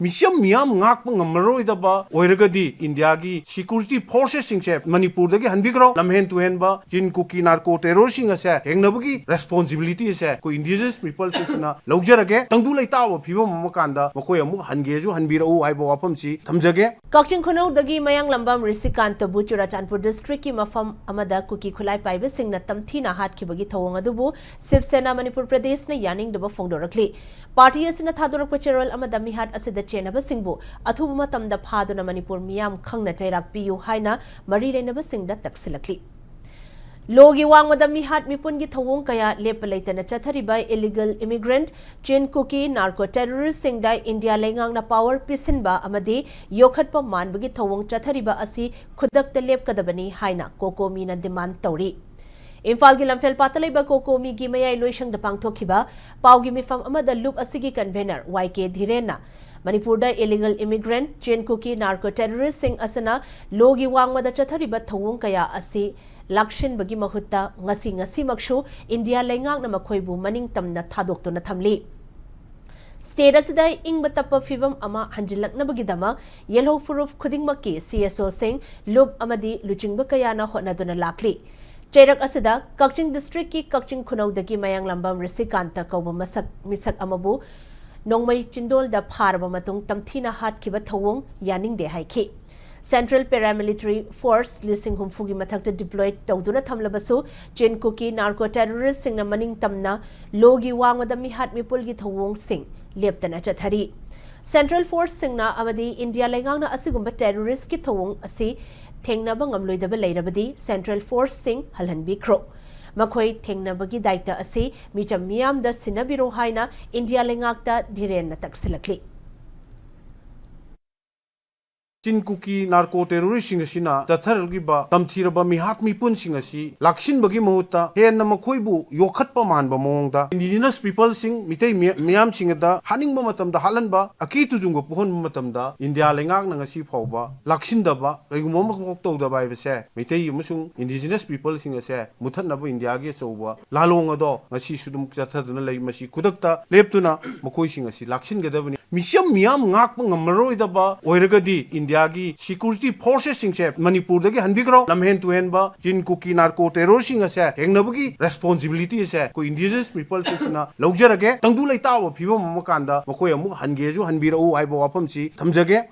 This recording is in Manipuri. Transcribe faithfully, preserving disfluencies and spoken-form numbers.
ꯃꯤꯆꯝ ꯃꯤꯌꯥꯝ ꯉꯥꯛꯄ ꯉꯝꯃꯔꯣꯏꯗꯕ ꯑꯣꯏꯔꯒꯗꯤ ꯏꯟꯗꯤꯌꯥꯒꯤ ꯁꯤꯀ꯭ꯌꯨꯔꯤꯇꯤ ꯐꯣꯔꯁꯦꯁꯁꯤꯡꯁꯦ ꯃꯅꯤꯄꯨꯔꯗꯒꯤ ꯍꯟꯕꯤꯈ꯭ꯔꯣ꯫ ꯂꯝꯍꯦꯟ ꯇꯨꯍꯦꯟꯕ ꯆꯤꯟ ꯀꯨꯀꯤ ꯅꯥꯔꯀꯣ ꯇꯦꯔꯣꯔꯁꯤꯡ ꯑꯁꯦ ꯊꯦꯡꯅꯕꯒꯤ ꯔꯦꯁꯄꯣꯟꯁꯤꯕꯤꯂꯤꯇꯤ ꯑꯁꯦ ꯑꯩꯈꯣꯏ ꯏꯟꯗꯤꯖꯤꯅꯁ ꯄꯤꯄꯜꯁꯤꯡꯁꯤꯅ ꯂꯧꯖꯔꯒꯦ꯫ ꯇꯪꯗꯨ ꯂꯩꯇꯥꯕ ꯐꯤꯕꯝ ꯑꯃ ꯀꯥꯟꯗ ꯃꯈꯣꯏ ꯑꯃꯨꯛ ꯍꯟꯒꯦꯁꯨ ꯍꯟꯕꯤꯔꯛꯎ ꯍꯥꯏꯕ ꯋꯥꯐꯝꯁꯤ ꯊꯝꯖꯒꯦ꯫ ꯀꯛꯆꯤꯡ ꯈꯨꯅꯧꯗꯒꯤ ꯃꯌꯥꯡꯂꯝꯕꯝ ꯔꯤꯁꯤꯀꯥꯟꯇꯕꯨ ꯆꯨꯔꯥꯆꯥꯟꯄꯨꯔ ꯗꯤꯁꯇ꯭ꯔꯤꯛꯀꯤ ꯃꯐꯝ ꯑꯃꯗ ꯀꯨꯀꯤ ꯈꯨꯠꯂꯥꯏ ꯄꯥꯏꯕꯁꯤꯡꯅ ꯇꯝꯊꯤꯅ ꯍꯥꯠꯈꯤꯕꯒꯤ ꯊꯧꯑꯣꯡ ꯑꯗꯨꯕꯨ ꯁꯤꯕ ꯁꯦꯅꯥ ꯃꯅꯤꯄꯨꯔ ꯄ꯭ꯔꯗꯦꯁꯅ ꯌꯥꯅꯤꯡꯗꯕ ꯐꯣꯡꯗꯣꯔꯛꯂꯤ꯫ ꯄꯥꯔꯇꯤ ꯑꯁꯤꯅ ꯊꯥꯗꯣꯔꯛꯄ ꯆꯦꯔꯣꯜ ꯑꯃꯗ ꯃꯤꯍꯥꯠ ꯑꯁꯤꯗ ꯆꯦꯟꯅꯕꯁꯤꯡꯕꯨ ꯑꯊꯨꯕ ꯃꯇꯝꯗ ꯐꯥꯗꯨꯅ ꯃꯅꯤꯄꯨꯔ ꯃꯤꯌꯥꯝ ꯈꯪꯅ ꯆꯩꯔꯥꯛ ꯄꯤꯌꯨ ꯍꯥꯏꯅ ꯃꯔꯤ ꯂꯩꯅꯕꯁꯤꯡꯗ ꯇꯛꯁꯤꯜꯂꯛꯂꯤ꯫ ꯂꯣꯒꯤ ꯋꯥꯡꯃꯗ ꯃꯤꯍꯥꯠ ꯃꯤꯄꯨꯟꯒꯤ ꯊꯧꯑꯣꯡ ꯀꯌꯥ ꯂꯦꯞꯄ ꯂꯩꯇꯅ ꯆꯠꯊꯔꯤꯕ ꯏꯂꯤꯒꯦꯜ ꯏꯃꯤꯒ꯭ꯔꯦꯟꯠ, ꯆꯤꯟ ꯀꯨꯀꯤ ꯅꯥꯔꯀꯣ ꯇꯦꯔꯣꯔꯤꯁ꯭ꯠꯁꯤꯡꯗ ꯏꯟꯗꯤꯌꯥ ꯂꯩꯉꯥꯛꯅ ꯄꯥꯋꯔ ꯄꯤꯁꯤꯟꯕ ꯑꯃꯗꯤ ꯌꯣꯛꯈꯠꯄ ꯃꯥꯟꯕꯒꯤ ꯊꯧꯑꯣꯡ ꯆꯠꯊꯔꯤꯕ ꯑꯁꯤ ꯈꯨꯗꯛꯇ ꯂꯦꯞꯀꯗꯕꯅꯤ ꯍꯥꯏꯅ ꯀꯣꯀꯣꯃꯤꯅ ꯗꯤꯃꯥꯟꯗ ꯇꯧꯔꯤ꯫ ꯏꯝꯐꯥꯜꯒꯤ ꯂꯝꯐꯦꯜꯄꯥꯠꯇ ꯂꯩꯕ ꯀꯣꯀꯣꯃꯤꯒꯤ ꯃꯌꯥꯏ ꯂꯣꯏꯁꯪꯗ ꯄꯥꯡꯊꯣꯛꯈꯤꯕ ꯄꯥꯎꯒꯤ ꯃꯤꯐꯝ ꯑꯃꯗ ꯂꯨꯞ ꯑꯁꯤꯒꯤ ꯀꯟꯚꯦꯅꯔ ꯋꯥꯏ ꯀꯦ ꯙꯤꯔꯦꯟꯅ ꯃꯅꯤꯄꯨꯔꯗ ꯏꯂꯤꯒꯦꯜ ꯏꯃꯤꯒ꯭ꯔꯦꯟꯠ, ꯆꯤꯟ ꯀꯨꯀꯤ ꯅꯥꯔꯀꯣ ꯇꯦꯔꯣꯔꯤꯁ꯭ꯠꯁꯤꯡ ꯑꯁꯤꯅ ꯂꯣꯒꯤ ꯋꯥꯡꯃꯗ ꯆꯠꯊꯔꯤꯕ ꯊꯧꯑꯣꯡ ꯀꯌꯥ ꯑꯁꯤ ꯂꯥꯛꯁꯤꯟꯕꯒꯤ ꯃꯍꯨꯠꯇ ꯉꯁꯤ ꯉꯁꯤꯃꯛꯁꯨ ꯏꯟꯗꯤꯌꯥ ꯂꯩꯉꯥꯛꯅ ꯃꯈꯣꯏꯕꯨ ꯃꯅꯤꯡ ꯇꯝꯅ ꯊꯥꯗꯣꯛꯇꯨꯅ ꯊꯝꯂꯤ꯫ ꯁ꯭ꯇꯦꯠ ꯑꯁꯤꯗ ꯏꯪꯕ ꯇꯞꯄ ꯐꯤꯕꯝ ꯑꯃ ꯍꯟꯖꯤꯜꯂꯛꯅꯕꯒꯤꯗꯃꯛ ꯌꯦꯜꯍꯧ ꯐꯨꯔꯨꯞ ꯈꯨꯗꯤꯡꯃꯛꯀꯤ ꯁꯤ ꯑꯦꯁ ꯑꯣꯁꯤꯡ, ꯂꯨꯞ ꯑꯃꯗꯤ ꯂꯨꯆꯤꯡꯕ ꯀꯌꯥꯅ ꯍꯣꯠꯅꯗꯨꯅ ꯂꯥꯛꯂꯤ꯫ ꯆꯩꯔꯛ ꯑꯁꯤꯗ ꯀꯛꯆꯤꯡ ꯗꯤꯁꯇ꯭ꯔꯤꯛꯀꯤ ꯀꯛꯆꯤꯡ ꯈꯨꯅꯧꯗꯒꯤ ꯃꯌꯥꯡꯂꯝꯕꯝ ꯔꯤꯁꯤꯀꯥꯟꯇ ꯀꯧꯕ ꯃꯁꯛ ꯃꯤꯁꯛ ꯑꯃꯕꯨ ꯅꯣꯡꯃꯩ ꯆꯤꯟꯗꯣꯜꯗ ꯐꯥꯔꯕ ꯃꯇꯨꯡ ꯇꯝꯊꯤꯅ ꯍꯥꯠꯈꯤꯕ ꯊꯧꯑꯣꯡ ꯌꯥꯅꯤꯡꯗꯦ ꯍꯥꯏꯈꯤ꯫ ꯁꯦꯟꯇ꯭ꯔꯦꯜ ꯄꯦꯔꯥꯃꯤꯂꯤꯇꯔꯤ ꯐꯣꯔꯁ ꯂꯤꯁꯤꯡ ꯍꯨꯝꯐꯨꯒꯤ ꯃꯊꯛꯇ ꯗꯤꯄ꯭ꯂꯣꯏ ꯇꯧꯗꯨꯅ ꯊꯝꯂꯕꯁꯨ, ꯆꯤꯟ ꯀꯨꯀꯤ ꯅꯥꯔꯀꯣ ꯇꯦꯔꯣꯔꯤꯁ꯭ꯠꯁꯤꯡꯅ ꯃꯅꯤꯡ ꯇꯝꯅ ꯂꯣꯒꯤ ꯋꯥꯡꯃꯗ ꯃꯤꯍꯥꯠ ꯃꯤꯄꯨꯜꯒꯤ ꯊꯧꯑꯣꯡꯁꯤꯡ ꯂꯦꯞꯇꯅ ꯆꯠꯊꯔꯤ꯫ ꯁꯦꯟꯇ꯭ꯔꯦꯜ ꯐꯣꯔꯁꯁꯤꯡꯅ ꯑꯃꯗꯤ ꯏꯟꯗꯤꯌꯥ ꯂꯩꯉꯥꯛꯅ ꯑꯁꯤꯒꯨꯝꯕ ꯇꯦꯔꯣꯔꯤꯁ꯭ꯠꯀꯤ ꯊꯧꯑꯣꯡ ꯑꯁꯤ ꯊꯦꯡꯅꯕ ꯉꯝꯂꯣꯏꯗꯕ ꯂꯩꯔꯕꯗꯤ ꯁꯦꯟꯇ꯭ꯔꯦꯜ ꯐꯣꯔꯁꯁꯤꯡ ꯍꯜꯍꯟꯕꯤꯈ꯭ꯔꯣ꯫ ꯃꯈꯣꯏ ꯊꯦꯡꯅꯕꯒꯤ ꯗꯥꯏꯇ ꯑꯁꯤ ꯃꯤꯆꯝ ꯃꯤꯌꯥꯝꯗ ꯁꯤꯟꯅꯕꯤꯔꯣ ꯍꯥꯏꯅ ꯏꯟꯗꯤꯌꯥ ꯂꯩꯉꯥꯛꯇ ꯙꯤꯔꯦꯟꯅ ꯇꯛꯁꯤꯜꯂꯛꯂꯤ꯫ ꯆꯤꯟ ꯀꯨꯀꯤ ꯅꯥꯔꯀꯣ ꯇꯦꯔꯣꯔꯤꯁ꯭ꯠꯁꯤꯡ ꯑꯁꯤꯅ ꯆꯠꯊꯔꯛꯂꯤꯕ ꯇꯝꯊꯤꯔꯕ ꯃꯤꯍꯥꯠ ꯃꯤꯄꯨꯟꯁꯤꯡ ꯑꯁꯤ ꯂꯥꯛꯁꯤꯟꯕꯒꯤ ꯃꯍꯨꯠꯇ ꯍꯦꯟꯅ ꯃꯈꯣꯏꯕꯨ ꯌꯣꯛꯈꯠꯄ ꯃꯥꯟꯕ ꯃꯑꯣꯡꯗ ꯏꯟꯗꯤꯖꯤꯅꯁ ꯄꯤꯄꯜꯁꯤꯡ, ꯃꯤꯇꯩ ꯃꯤ-, ꯃꯤꯌꯥꯝꯁꯤꯡ ꯑꯗ ꯍꯥꯠꯅꯤꯡꯕ ꯃꯇꯝꯗ ꯍꯥꯠꯍꯟꯕ, ꯑꯀꯤ ꯇꯨꯖꯨꯡꯕ ꯄꯣꯛꯍꯟꯕ ꯃꯇꯝꯗ ꯏꯟꯗꯤꯌꯥ ꯂꯩꯉꯥꯛꯅ ꯉꯁꯤ ꯐꯥꯎꯕ ꯂꯥꯛꯁꯤꯟꯗꯕ, ꯀꯔꯤꯒꯨꯝꯕ ꯑꯃꯈꯛ ꯇꯧꯗꯕ ꯍꯥꯏꯕꯁꯦ ꯃꯩꯇꯩ ꯑꯃꯁꯨꯡ ꯏꯟꯗꯤꯖꯤꯅꯁ ꯄꯤꯄꯜꯁꯤꯡ ꯑꯁꯦ ꯃꯨꯊꯠꯅꯕ ꯏꯟꯗꯤꯌꯥꯒꯤ ꯑꯆꯧꯕ ꯂꯥꯂꯣꯡ ꯑꯗꯣ ꯉꯁꯤꯁꯨ ꯑꯗꯨꯝ ꯆꯠꯊꯗꯨꯅ ꯂꯩ꯫ ꯃꯁꯤ ꯈꯨꯗꯛꯇ ꯂꯦꯞꯇꯨꯅ ꯃꯈꯣꯏꯁꯤꯡ ꯑꯁꯤ ꯂꯥꯛꯁꯤꯟꯒꯗꯕꯅꯤ꯫ ꯃꯤꯆꯝ ꯃꯤꯌꯥꯝ ꯉꯥꯛꯄ ꯉꯝꯃꯔꯣꯏꯗꯕ ꯑꯣꯏꯔꯒꯗꯤ ꯏꯟꯗꯤꯌꯥꯒꯤ security forcesꯁꯤꯡꯁꯦ ꯃꯅꯤꯄꯨꯔꯗꯒꯤ ꯍꯟꯕꯤꯈ꯭ꯔꯣ꯫ ꯂꯝꯍꯦꯟ ꯇꯨꯍꯦꯟꯕ ꯆꯤꯟ ꯀꯨꯀꯤ narco terrorꯁꯤꯡ ꯑꯁꯦ ꯊꯦꯡꯅꯕꯒꯤ responsibility ꯑꯁꯦ ꯑꯩꯈꯣꯏ indigenous peoplesꯁꯤꯡꯁꯤꯅ ꯂꯧꯖꯔꯒꯦ꯫ ꯇꯪꯗꯨ ꯂꯩꯇꯥꯕ ꯐꯤꯕꯝ ꯑꯃ ꯀꯥꯟꯗ ꯃꯈꯣꯏ ꯑꯃꯨꯛ ꯍꯟꯒꯦꯁꯨ ꯍꯟꯕꯤꯔꯛꯎ ꯍꯥꯏꯕ ꯋꯥꯐꯝꯁꯤ ꯊꯝꯖꯒꯦ꯫